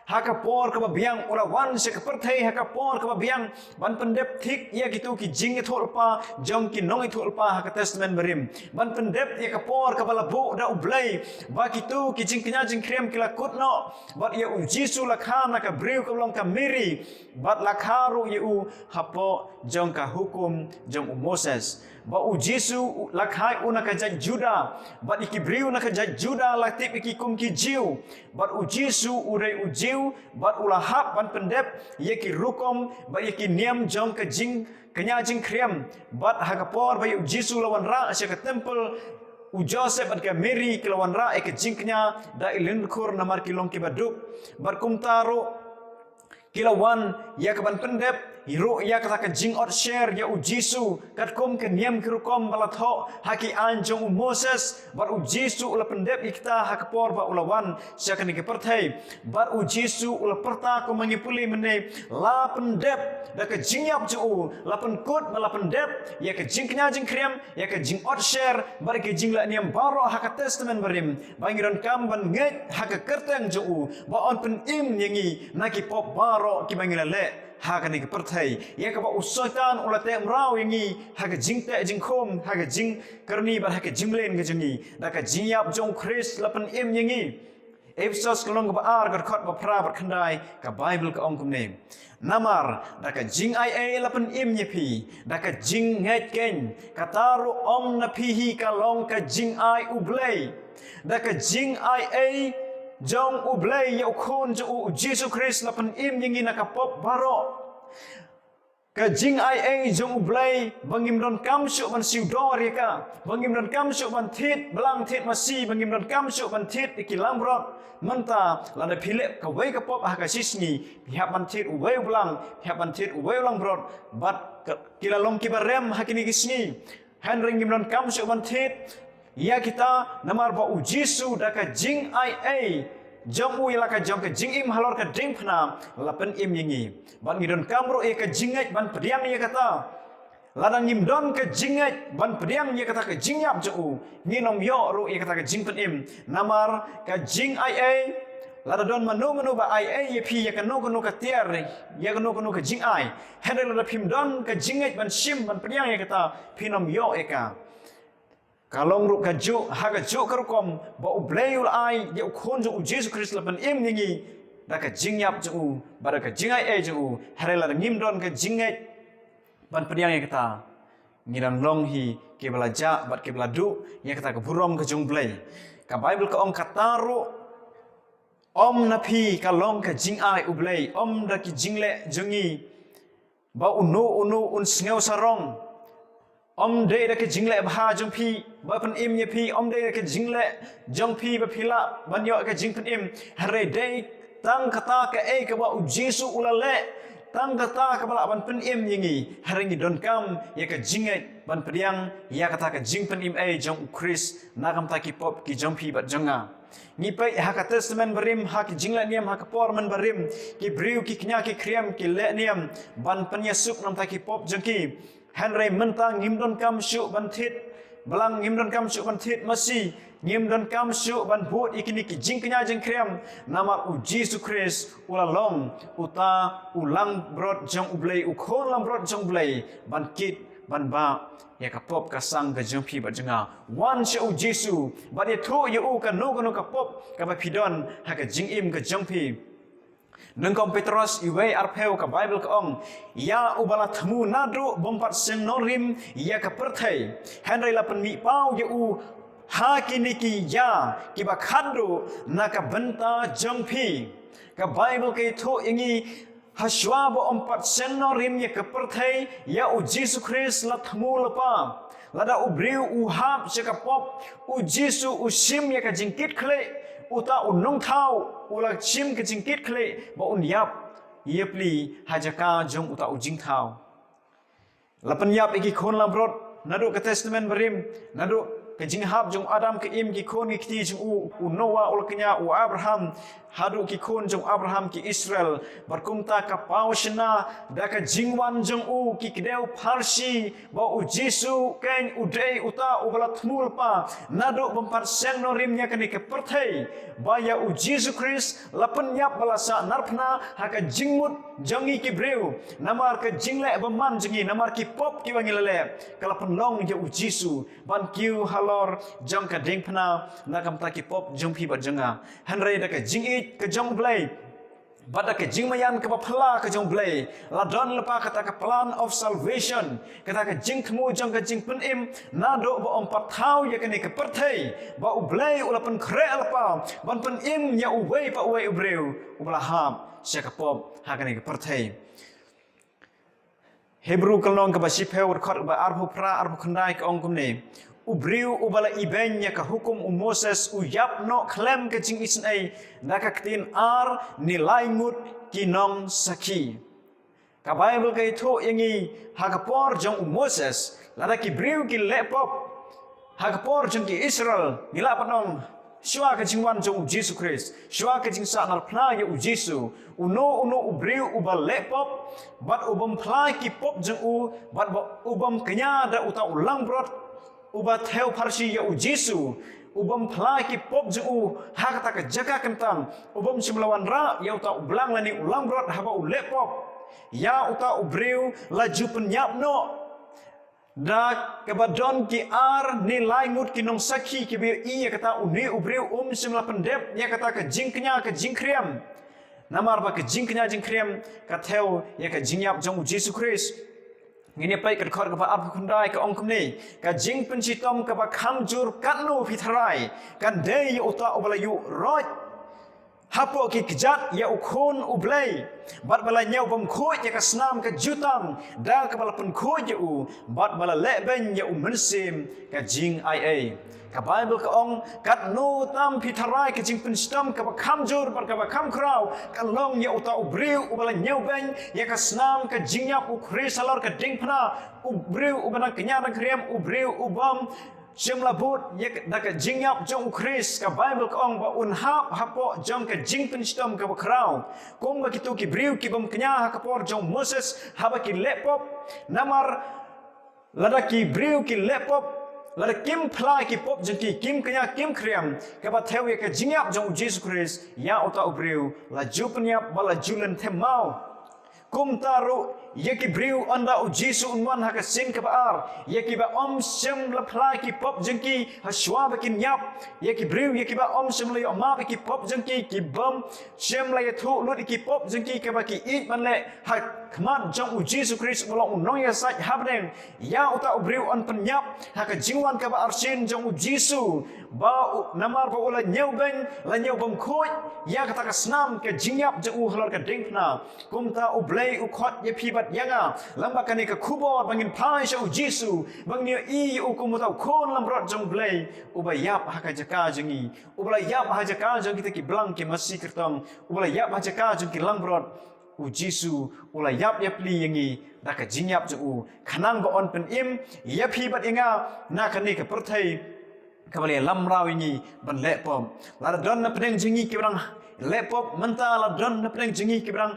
ha ka por kaba biang, u la wan sha ka pyrthei ha ka por kaba biang, ban pyndep thik ïa kito ki jingïathuhlypa jong ki nongïathuhlypa ha ka Testament Barim, ban pyndep ïa ka por kaba la buh da u Blei ba kito ki jingkñia jingkhriam ki la kut noh, bad ïa u Jisu la kha na ka briew kaba long ka Mary, bad la kha ruh ïa u hapoh jong ka hukum jong u Moses. Ba u Jisu la kha u na ka jait Juda, bad ïa ki briew na ka jait Juda la tip ïa ki kum ki Jiw. Bad u Jisu u dei u Jiw, bad u la hap ban pyndep ïa ki rukom bad ïa ki niam jong ka jingkñia jingkhriam. Bad ha ka por ba ïa u Jisu la wanrah sha ka templ, u Joseph bad ka Mary ki la wanrah ïa ka jingkñia da i lyngkhur namar ki long ki baduk. Bad kumta ruh ki la wan ïa ka ban pyndep ruh ïa kata ka jingotsher ïa u Jisu, katkum ka niam ki rukom ba la thoh ha ki aiñ jong u Moses. Bad u Jisu u la pyndep ïa kita ha ka por ba u la wan sha kane ka pyrthei. Bad u Jisu u la pyrta kum ma ngi pule mynne, la pyndep da ka jingïap jong u, la pynkut bad la pyndep ïa ka jingkñia jingkhriam, ïa ka jingotsher bad ïa ka jingleh niam baroh ha ka Testament Barim. Ba ngi donkam ban ngeit ha ka kyrteng jong u, ba un pynim ïa ngi na ki pop baroh kiba ngi la leh ha kane ka pyrthei. Ïa kaba u Soitan u la teh mraw ïa ngi ha ka jingteh jingkhum, ha ka jingkyrni bad ha ka jingmlien ka jong ngi. Da ka jingïap jong u Khrist la pynim ïa ngi. Ephesos ka lynnong kaba ar, ka dkhot ba phra bad khyndai, ka Baibl ka ong kumne: Namar da ka jingai ei la pynim ïa phi, da ka jingngeit keiñ, kata ruh ym na phi hi, ka long ka jingai U Blei. Da ka jingai ei jong U Blei ïa u Khun jong u, u Jisu Khrist, la pynim ïa ngi na ka pop baroh. Ka jingai ei jong U Blei ba ngim donkam shuh ban siew dor ïa ka, ba ngim donkam shuh ban thied blang thied masi, ba ngim donkam shuh ban thied ïa ki langbrot. Mynta lada phi leh kawei ka pop ha ka shisngi, phi hap ban thied uwei u blang, phi hap ban thied uwei u langbrot. Bad ka, ki la long kiba rem ha kine ki sngi. Hynrei ngim donkam shuh ban thied ïa kita, namar ba u Jisu da ka jingai ei jong u, ïa la ka jong ka jingim halor ka diengphna, la pynim ïa ngi. Bad ngi donkam ruh ïa ka jingngeit ban pdiang ïa kata. Lada ngim don ka jingngeit ban pdiang ïa kata ka jingïap jong u, ngin ym ïoh ruh ïa kata ka jingpynim. Namar ka jingai ei, lada don mano mano ba ai ei ïa phi ïa kano kano ka tiar, ïa kano kano ka jingai, hynrei lada phim don ka jingngeit ban shim ban pdiang ïa kata, phin ym ïoh ïa ka. Ka long ruh kajuh, ha kajuh ka rukom ba U Blei u la ai ïa u Khun jong u, Jisu Khrist, la pynim ïa ngi da ka jingïap jong u bad da ka jingai ei jong u. Hynrei lada ngim don ka jingngeit ban pdiang ïa kata, ngi dang long hi kiba la jah bad kiba la duh ïa kata ka burom ka jong U Blei. Ka Baibl ka ong, kata ruh ym na phi, ka long ka jingai U Blei, ym da ki jingleh jong ngi ba uno uno un sngew sarong. Ym dei da ka jingleh bha jong phi ba pynim ïa phi, ym dei da ka jingleh jong phi ba phi lah ban ïoh ka jingpynim. Hynrei dei tang kata kaei kaba u Jisu u la leh, tang kata kaba lah ban pynim ïa ngi. Hynrei ngi donkam ïa ka jingngeit ban pdiang ïa kata ka jingpynim ei jong u Khrist na ka bynta ki pop ki jong phi bad jong nga. Ngi peit ha ka Testament Barim, ha ki jingleh niam ha ka por mynbarim, ki briew ki kñia ki khriam ki leh niam ban pynïasuk na ka bynta ki pop jong ki. Hynrei mynta ngim donkam shuh ban thied blang, ngim donkam shuh ban thied masi, ngim donkam shuh ban bud ïa kine ki jingkñia jingkhriam, namar u Jisu Khrist u la long uta u langbrot jong U Blei, u Khun langbrot jong U Blei, ban kit ban bah ïa ka pop ka sang ka jong phi bad jong nga. Wan sha u Jisu bad ïathuh ïa u kano kano ka pop kaba phi don ha ka jingim ka jong phi. Nyngkong Petros iwei arphew, ka Baibl ka ong, ïa uba la thmu naduh bym pat seng nongrim ïa ka pyrthei, hynrei la pynmih paw ïa u ha kine ki ïa kiba khatduh na ka bynta jong phi. Ka Baibl ka ïathuh ïa ngi, hashwa ba ym pat seng nongrim ïa ka pyrthei, ïa u Jisu Khrist la thmu lypa. Lada u briew u hap sha ka pop, u Jisu u shim ïa ka jingkitkhlieh, uta u nongthaw u la shim ka jingkitkhlieh ba un ïap ïa pli ha jaka jong uta u jingthaw. La pynïap ïa ki khun langbrot naduh ka Testament Barim, naduh ka jinghap jong u Adam, ka Im, ki khun ki kti jong u, u Noah u la kñia, u Abraham, haduh ki khun jong u Abraham ki Israel. Bad kumta ka paw shynna da ka jingwan jong u, ki kdew pharshi, ba u Jisu keiñ u dei uta uba la thmu lypa naduh bym pat seng nongrim ïa kane ka pyrthei, ba ïa u Jisu Khrist la pynïap ba la sahnarphna ha ka jingmut jong ngi ki briew, namar ka jingleh bymman jong ngi, namar ki pop kiba ngi la leh, ka la pynlong ïa u Jisu ban kiew halor jong ka diengphna na ka bynta ki pop jong phi bad jong nga. Hynrei da ka jingïeit ka jong U Blei, Bad da ka jingmaïan kaba phylla ka jong U Blei, la don lypa kata ka plan of salvation, kata ka jingthmu jong ka jingpynim, naduh ba ym pat thaw ïa kane ka pyrthei, ba U Blei u la pynkhreh lypa ban pynim ïa uwei pa uwei u briew uba la hap sha ka pop ha kane ka pyrthei. Hebru ka lynnong kaba shiphew, dkhot ba arphew phra, arphew khyndai ka ong kumne: U briew uba la ibeiñ ïa ka hukum u Moses u ïap noh khlem ka jingisynei da ka ktien ar ne lai ngut ki nongsakhi. Ka Baibl ka ïathuh ïa ngi, ha ka por jong u Moses, lada ki briew ki leh pop, ha ka por jong ki Israel, ngi lah ban ong, shuwa ka jingwan jong u Jisu Khrist, shuwa ka jingsahnarphna ïa u Jisu, uno uno u briew uba leh pop, bad u bym phla ki pop jong u, bad ba u bym kñia da uta u langbrot uba thew pharshi ïa u Jisu, u bym phla ki pop jong u ha kata ka jaka kyntang, u bym shym la wanrah ïa uta u blang lane u langbrot haba u leh pop, ïa uta u briew la ju pynïap noh da kaba don ki ar ne lai ngut ki nongsakhi kiba ïohi ïa kata, une u briew um shym la pyndep ïa kata ka jingkñia ka jingkhriam. Namar ba ka jingkñia jingkhriam ka thew ïa ka jingïap jong u Jisu Khrist. Ngin ïa peit ka dkhot kaba arphew khyndai ka ong kumne: Ka jingpynshitom kaba kham jur katno phi tharai kan dei ïa uta uba la ïuh roit hapoh ki kjat ïa u Khun u Blei, bad ba la ñiewbymkhuid ïa ka snam ka jutang da kaba la pynkhuid ïa u, bad ba la lehbeiñ ïa u Mynsiem ka jingaiei. Ka Baibl ka ong, katno tam phi tharai ka jingpynshitom kaba kham jur bad kaba kham khraw ka long ïa uta u briew uba la ñiewbeiñ ïa ka snam ka jingïap u Khrist halor ka diengphna, u briew uba nang kñia nang khriam, u briew u bym shym la bud ïa ka, da ka jingïap jong u Khrist. Ka Baibl ka ong ba un hap hapoh jong ka jingpynshitom kaba khraw, kumba kito ki briew ki bym kñia ha ka por jong u Moses haba ki leh pop. Namar lada ki briew ki leh pop, lada kim phla ki pop jong ki, kim kñia kim khriam, kaba thew ïa ka jingïap jong u Jisu Khrist, ïa uta u briew la ju pynïap bad la ju lynthem maw. Kumta ruh ïa ki briew, ynda u Jisu un wan ha ka sien kaba ar, ïa kiba ym shym la phla ki pop jong ki ha shuwa ba kin ïap, ïa ki briew ïa kiba ym shym la ïoh map ïa ki pop jong ki, ki bym shym la ïathuh lut ïa ki pop jong ki kaba ki ïeit ban leh ha khmat jong u Jisu Khrist uba long u nongïasaid hapdeng, ïa uta u briew yn pynïap ha ka jingwan kaba arsien jong u Jisu. Ba u, namar ba u la ñiewbeiñ, la ñiewbymkhuid ïa kata ka snam ka jingïap jong u halor ka diengphna. Kumta U Blei u khot ïa phi bad ïa nga, lyngba kane ka khubor ba ngin phai sha u Jisu, ba ngin ïohi ïa u kum uta u Khun langbrot jong U Blei, uba ïap ha ka jaka jong ngi, uba la ïap ha jaka jong kita ki blang ki masi kyrtong, uba la ïap ha jaka jong ki langbrot. U Jisu u la ïap ïapli ïa ngi da ka jingïap jong u, khnang ba yn pynim ïa phi bad ïa nga na kane ka pyrthei kaba la ïalam raw ïa ngi ban leh pop. Lada don na pdeng jong ngi kiba dang leh pop mynta, lada don na pdeng jong ngi kiba dang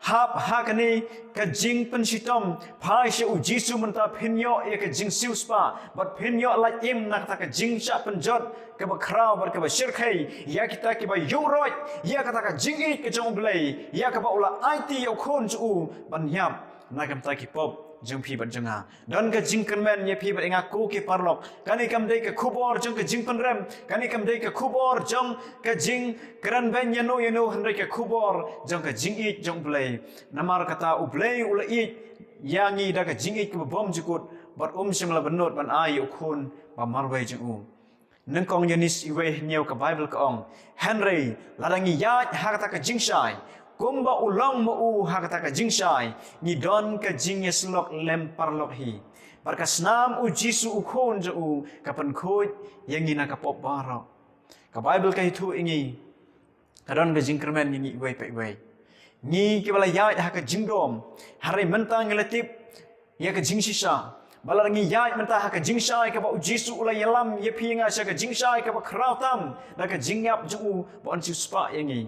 hap ha kane ka jingpynshitom, phai sha u Jisu mynta, phin ïoh ïa ka jingsiewspah bad phin ïoh lait im na kata ka jingshah pynjot kaba khraw bad kaba shyrkhei ïa kita kiba ïuh roit ïa kata ka jingïeit ka jong U Blei, ïa kaba u la aiti ïa u Khun jong u ban ïap na ka bynta ki pop jong phi bad jong nga. Don ka jingkyrmen ïa phi bad ïa nga ko ki paralok. Kane kam dei ka khubor jong ka jingpynrem, kane kam dei ka khubor jong ka jingkrenbeiñ ïano ïano, hynrei ka khubor jong ka jingïeit jong U Blei. Namar kata U Blei u la ïeit ïa ngi da ka jingïeit kaba bymjukut, bad um shym la bynnud ban ai ïa u Khun ba marwei jong u. Nyngkong Ïoannis wei hynñiew, ka Baibl ka ong, hynrei lada ngi ïaid ha kata ka jingshai, kumba u long ma u ha kata ka jingshai, ngi don ka jingïasyllok lem paralok hi. Bad ka snam u Jisu u Khun jong u ka pynkhuid ïa ngi na ka pop baroh. Ka Baibl ka ïathuh ïa ngi, ka don ka jingkyrmen ïa ngi iwei pa iwei. Ngi kiba la ïaid ha ka jingdom, hynrei mynta ngi la tip ïa ka jingshisha. Ba lada ngi ïaid mynta ha ka jingshai kaba u Jisu u la ïalam ïa phi ïa nga sha ka jingshai kaba khraw tam da ka jingïap jong u ba yn siewspah ïa ngi.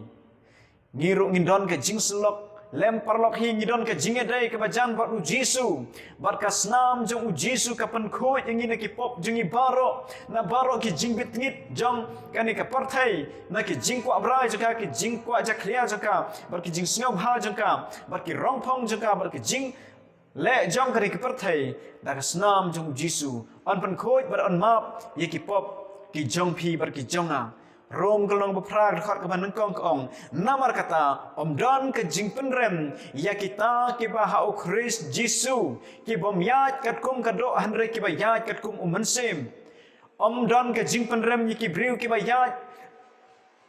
Ngi ruh ngin don ka jingsyllok lem paralok hi, ngi don ka jingïadei kaba jan bad u Jisu. Bad ka snam jong u Jisu ka pynkhuid ïa ngi na ki pop jong ngi baroh, na baroh ki jingbit tngit jong kane ka pyrthei, na ki jingkwah brai jong ka, ki jingkwah jakhlia jong ka, bad ki jingsngewbha jong ka, bad ki rongphong jong ka, bad ki jing leh jong kane ka pyrthei. Da ka snam jong u Jisu yn pynkhuid bad yn map ïa ki pop ki jong phi bad ki jong nga. Rom ka lynnong ba phra ka dkhot kaba nyngkong ka ong, namar kata ym don ka jingpynrem ïa kita kiba ha u Khrist Jisu, ki bym ïaid katkum ka doh hynrei kiba ïaid katkum u Mynsiem. Ym don ka jingpynrem ïa ki briew kiba ïaid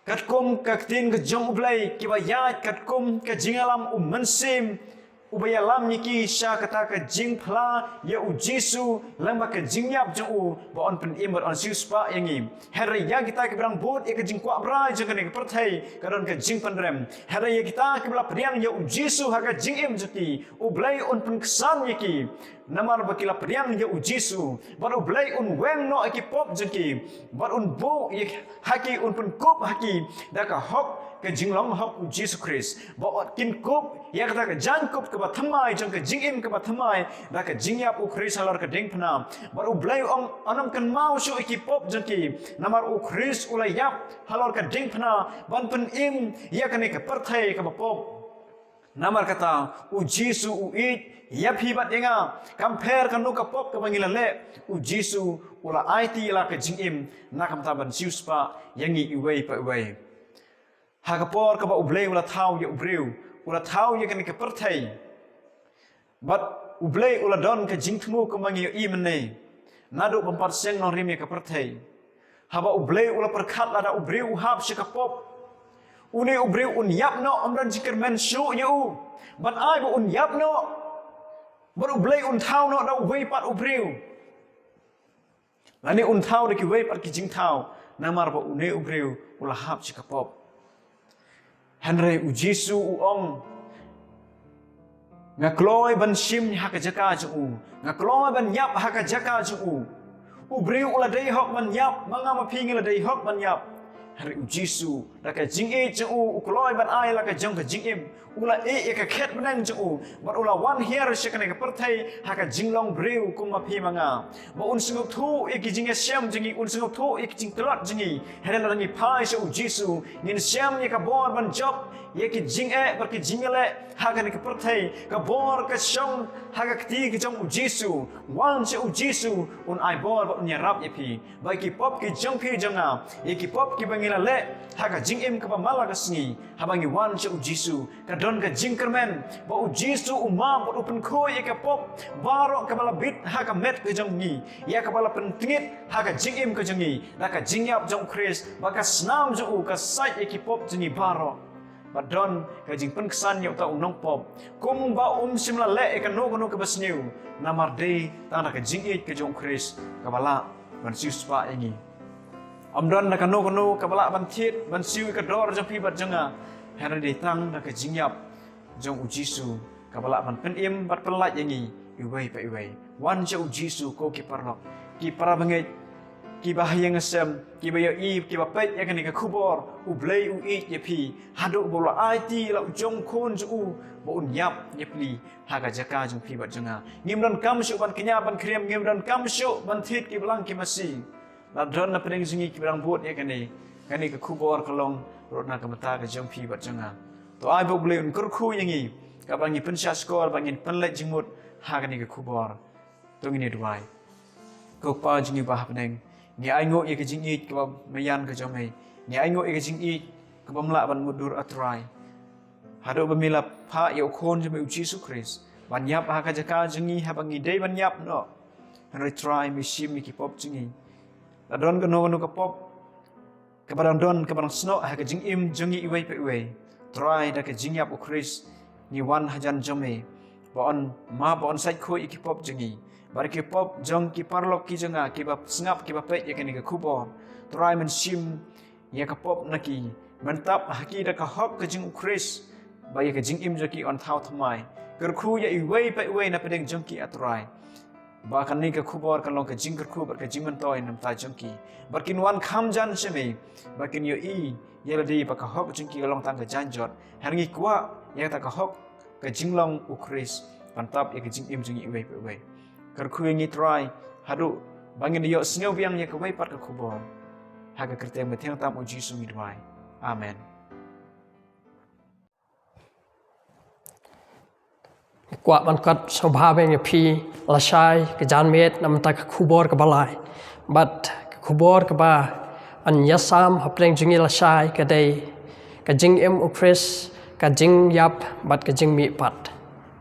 katkum ka ktien ka jong U Blei, kiba ïaid katkum ka jingïalam u Mynsiem uba ïalam ïa ki sha kata ka jingphla ïa u Jisu lyngba ka jingïap jong u, ba un pynim bad un siewspah ïa ngi. Hynrei ïa kita kiba dang bud ïa ka jingkwah brai jong kane ka pyrthei ka don ka jingpynrem. Hynrei ïa kita kiba la pdiang ïa u Jisu ha ka jingim jong ki, U Blei un pynksan ïa ki. Namar ba ki la pdiang ïa u Jisu, bad U Blei un weng noh ïa ki pop jong ki, bad un buh ïa ha ki, un pynkup ha ki da ka hok ka jinglong hok u Jisu Khrist. Bad kin kup ïa kata ka jaiñkup kaba thymmai jong ka jingim kaba thymmai da ka jingïap u Khrist halor ka diengphna. Bad U Blei u ong, un ym kynmaw shuh ïa ki pop jong ki, namar u Khrist u la ïap halor ka diengphna ban pynim ïa kane ka pyrthei kaba pop. Namar kata u Jisu u ïeit ïa phi bad ïa nga. Kam pher kano ka pop kaba ngi la leh, u Jisu u la aiti la ka jingim na ka bynta ban siewspah ïa ngi iwei pa iwei. Ha ka por kaba U Blei u la thaw ïa u briew, u la thaw ïa kane ka pyrthei. Bad U Blei u la don ka jingthmu kumba ngi ïohi mynne, naduh bym pat seng nongrim ïa ka pyrthei. Haba U Blei u la pyrkhat lada u briew u hap sha ka pop, une u briew un ïap noh, ym don jingkyrmen shuh ïa u. Bad ai ba un ïap noh, bad U Blei un thaw noh da uwei pat u briew. Lane un thaw da kiwei pat ki jingthaw, namar ba une u briew u la hap sha ka pop. Hynrei u Jisu u ong, nga kloi ban shim ha ka jaka jong u, nga kloi ban ïap ha ka jaka jong u. U briew u la dei hok ban ïap, ma nga ma phi ngi la dei hok ban ïap. Hynrei u Jisu da ka jingïeit jong u, u kloi ban ai la ka jong ka jingim. U la ïeh ïa ka khet bneng jong u, bad u la wan hiar sha kane ka pyrthei ha ka jinglong briew kum ma phi ma nga. Ba un sngewthuh ïa ki jingïashem jong ngi, un sngewthuh ïa ki jingtlot jong ngi. Hynrei lada ngi phai sha u Jisu, ngin shem ïa ka bor ban jop ïa ki jingeh bad ki jingïaleh ha kane ka pyrthei. Ka bor ka shong ha ka kti ka jong u Jisu. Wan sha u Jisu, un ai bor bad un ïarap ïa phi. Ba ïa ki pop ki jong phi jong nga, ïa ki pop kiba ngi la leh ha ka jingim kaba man la ka sngi, haba ngi wan sha u Jisu, ka don ka jingkyrmen ba u Jisu u map bad u pynkhuid ïa ka pop baroh kaba la bit ha ka met ka jong ngi, ïa kaba la pyntngit ha ka jingim ka jong ngi da ka jingïap jong u Khrist, ba ka snam jong u ka sait ïa ki pop jong ngi baroh. Ba don ka jingpynksan ïa uta u nongpop, kumba um shym la leh ïa kano kano kaba sniew, namar dei tang da ka jingïeit ka jong u Khrist kaba lah ban siewspah ïa ngi. Ym don da kano kano kaba lah ban thied ban siew ïa ka dor jong phi bad jong nga, hynrei dei tang da ka jingïap jong u Jisu kaba lah ban pynim bad pynlait ïa ngi iwei pa iwei. Wan sha u Jisu ko ki paralok, ki para bangeit, kiba ha ïing ha sem, kiba ïohi, kiba peit ïa kane ka khubor. U Blei u ïeit ïa phi haduh ba u la aiti la u jong khun jong u ba un ïap ïa phi ha ka jaka jong phi bad jong nga. Ngim donkam shuh ban kñia ban kñiam, ngim donkam shuh ban thied ki balang ki masi. La don na pdeng jong ngi kiba dang bud ïa kane, kane ka khubor ka long ruh na ka bynta ka jong phi bad jong nga. To ai ba u Blei un kyrkhu ïa ngi, kaba ngi pynshah shkor, ba ngin pynleit jingmut ha kane ka khubor. To ngin ïa duwai. Ko Kpa jong ngi ba ha bneng, ngi ainguh ïa ka jingïeit kaba maïan ka jong me. Ngi ainguh ïa ka jingïeit kaba mlah ban mutdur, A Trai. Haduh ba me la phah ïa u khun jong me u Jisu Khrist ban ïap ha ka jaka jong ngi, haba ngi dei ban ïap noh. Hynrei Trai, me shim ïa ki pop jong ngi. La don kano kano ka pop kaba dang don, kaba dang snoh ha ka jingim jong ngi iwei pa iwei. Trai, da ka jingïap u Khrist ngi wan hajan jong me, ba un map, ba un sait khuid ïa ki pop jong ngi. Bad ki pop jong ki paralok ki jong nga kiba sngap, kiba peit ïa kane ka khubor, Trai, men shim ïa ka pop na ki, men tap ha ki da ka hok ka jong u Khrist, ba ïa ka jingim jong ki un thaw thymmai. Kyrkhu ïa iwei pa iwei na pdeng jong ki, A Trai. Ba kane ka khubor kan long ka jingkyrkhu bad ka jingmyntoi na bynta jong ki. Bad kin wan kham jan sha me, ba kin ïohi ïa lade ba ka hok jong ki ka long tang ka jaiñjot. Hynrei ngi kwah ïa kata ka hok ka jinglong u Khrist ban tap ïa ka jingim jong ngi iwei pa iwei. Kyrkhu ïa ngi, Trai, haduh ba ngin ïohsngew biang ïa kawei pat ka khubor. Ha ka kyrteng bathiang tam u Jisu ngi duwai. Amen. Kwah ban kwah sngewbha biang ïa phi lashai ka janmiet na bynta ka khubor kaba lai. Bad ka khubor kaba, Yn ïasam hapdeng jong ngi lashai ka dei ka jingim u Khrist, ka jingïap bad ka jingmihpat.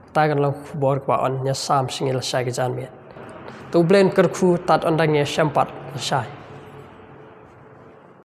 Kata kan long khubor kaba yn ïasam sha ngi lashai ka janmiet. To U Blei un kyrkhu tad ynda ngi ïashem pat lashai.